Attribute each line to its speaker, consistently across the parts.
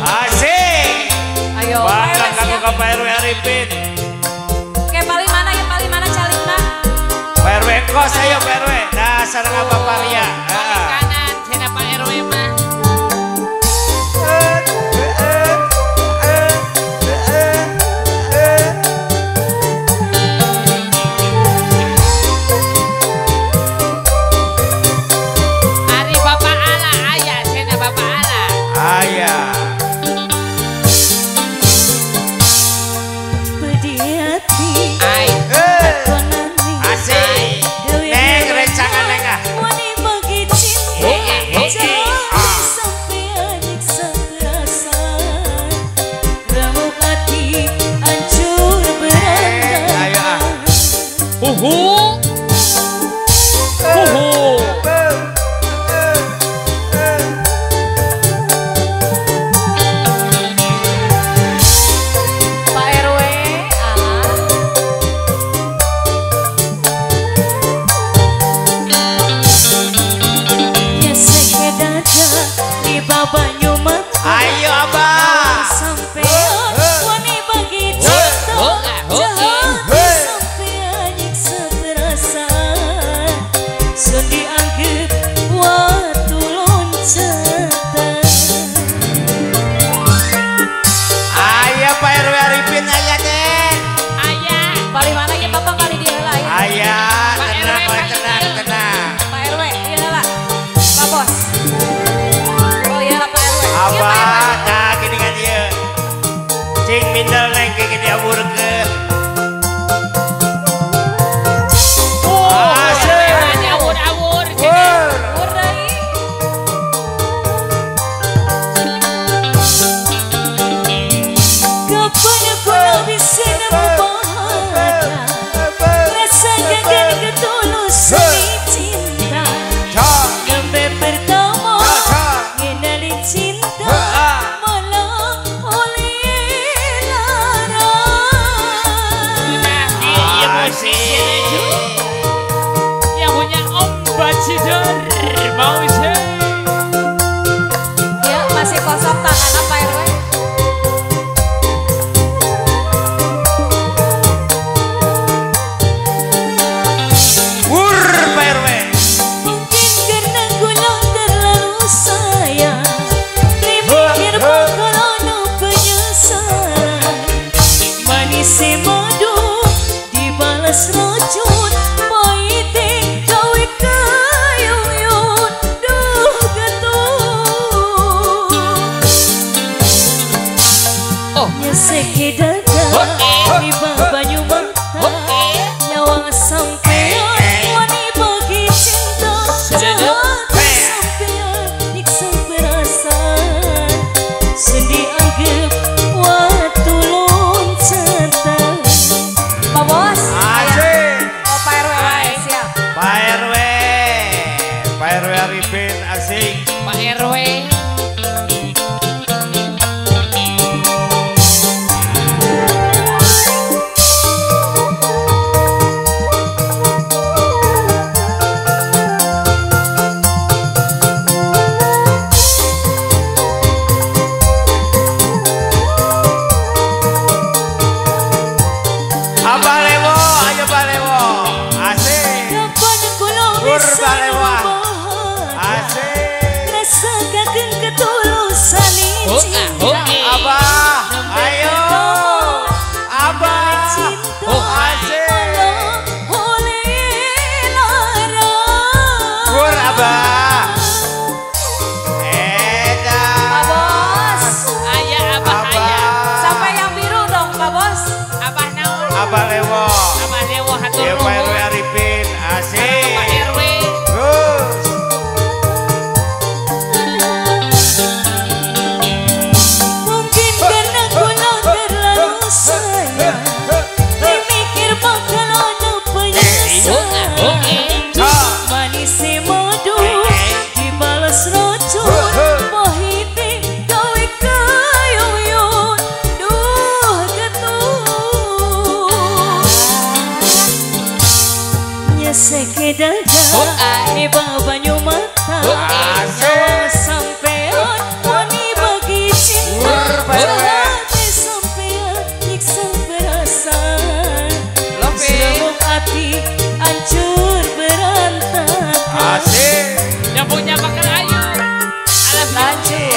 Speaker 1: Asik.
Speaker 2: Ayo.
Speaker 1: Bangga kamu ke Pak RW Arifin.
Speaker 2: Oke, paling mana ya, paling mana calingna?
Speaker 1: Pak RW kos ayo Pak RW. Nah, sareng apa Paria?
Speaker 3: Paling kanan, cenah Pak RW mah. Ari Bapak Ala aya, cenah Bapak Ala.
Speaker 1: Aya.
Speaker 3: Ai.
Speaker 1: Asik. Neng rencangan neng ah. Ayo ah.
Speaker 3: Uhu. Uhu.
Speaker 2: Pak RW, ah.
Speaker 1: Ayo Abah. Ayo Pak RW Arifin aya deh.
Speaker 3: Aya.
Speaker 2: Paling mana ya Bapak kali dia lah ya.
Speaker 1: Aya,
Speaker 3: Pak
Speaker 1: tenang,
Speaker 3: RW
Speaker 1: Pak, tenang, tenang.
Speaker 2: Pak RW, iya lah. Pak Bos. Oh iya lah Pak RW. Iya Pak RW.
Speaker 1: Abah, nah gini kan dia. Cing mindel neng kayak gini aburkeun. Asik.
Speaker 3: Ada awur-awur cenah.
Speaker 2: Awur deui.
Speaker 3: Nah, iya musik yang punya Om Bajidur mau sih.
Speaker 2: Ya, masih kosong tangan apa RW?
Speaker 1: Wur Pak RW.
Speaker 4: Mungkin karena gula terlalu sayang, dipikir bakal ono penyesalan. Manis madu dibalas racun, pahite gawe kayuyun, duh getun.
Speaker 3: Oh.
Speaker 4: Nyeseke dada, di banyu mata, nyawang sampean wani bagi cinta, jahat sampean nyiksa perasaan, sendi anggap watu loncatan.
Speaker 2: Pak Bos.
Speaker 1: Asik.
Speaker 2: Oh Pak RW, siap.
Speaker 1: Pak RW. Pak RW Arifin asik.
Speaker 3: Pak RW.
Speaker 1: Abah Lewo, ayo Pak Lewo. Asik.
Speaker 4: Kapan kula
Speaker 1: Wur
Speaker 4: bisa
Speaker 1: Pak Lewo.
Speaker 4: bahagia,
Speaker 1: Asik.
Speaker 4: rasakaken ketulusan
Speaker 3: Oh, ah,
Speaker 4: cinta.
Speaker 3: oh, eh.
Speaker 1: Abah, ayo. Abah.
Speaker 4: Cinta
Speaker 3: Oh,
Speaker 1: asik.
Speaker 4: oleh lara.
Speaker 1: Wur Abah. Edan.
Speaker 2: Pak Bos.
Speaker 3: Aya Abah aya.
Speaker 2: Sampai yang biru dong Pak Bos.
Speaker 3: Abah naon?
Speaker 1: Abah Lewo.
Speaker 3: Abah Lewo hatur
Speaker 1: Ya Pak RW
Speaker 3: nuhun.
Speaker 1: Arifin asik.
Speaker 3: Pak RW.
Speaker 1: Terus.
Speaker 4: Mungkin karena gula terlalu sayang, dipikir bakal ono penyesalan. Manis madu dibalas racun, pahite gawe kayuyun, duh getun. Nyeseke dada,
Speaker 3: Oh, ah.
Speaker 4: di banyu mata,
Speaker 3: Oh, ah.
Speaker 4: nyawa.
Speaker 1: Asik.
Speaker 3: Yang punya bakal ayu.
Speaker 2: Lanjut.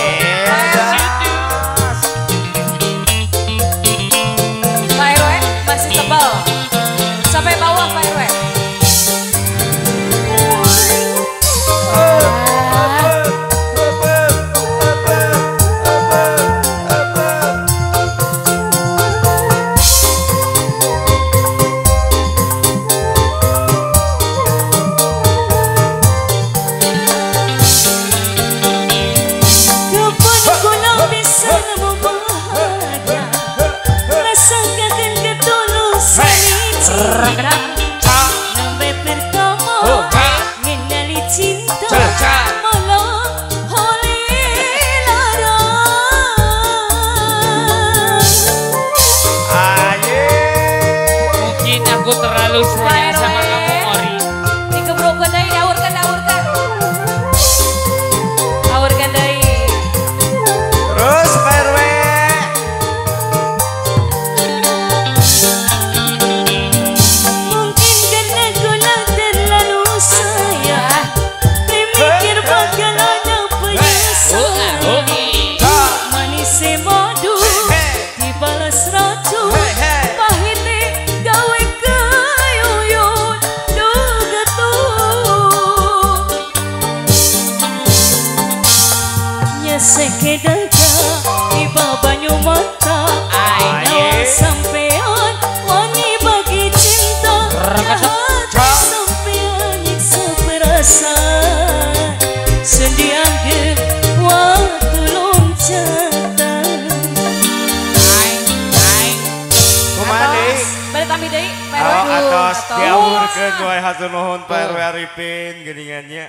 Speaker 2: Pak RW masih tebal. Sampai bawah Pak RW.
Speaker 3: Aku terlalu sayang sama kamu, Ori.
Speaker 2: Dikebrokkeun deui, diawurkeun, diawurkeun. Awurkeun deui.
Speaker 1: Terus Pak RW.
Speaker 4: Mungkin karena kula terlalu sayang, mikir bakal ada penyesalan. Manis madu dibalas racun. Sekedaka iba banyu mata nawa sampean wani bagi cinta hati sampean nyiksa perasaan sendiang waktu loncatan.
Speaker 1: Kumaha deui?
Speaker 2: Bade tambih deui Pak RW.
Speaker 1: Atos diawurkeun wae hatur nuhun Pak RW Arifin geuningan nya.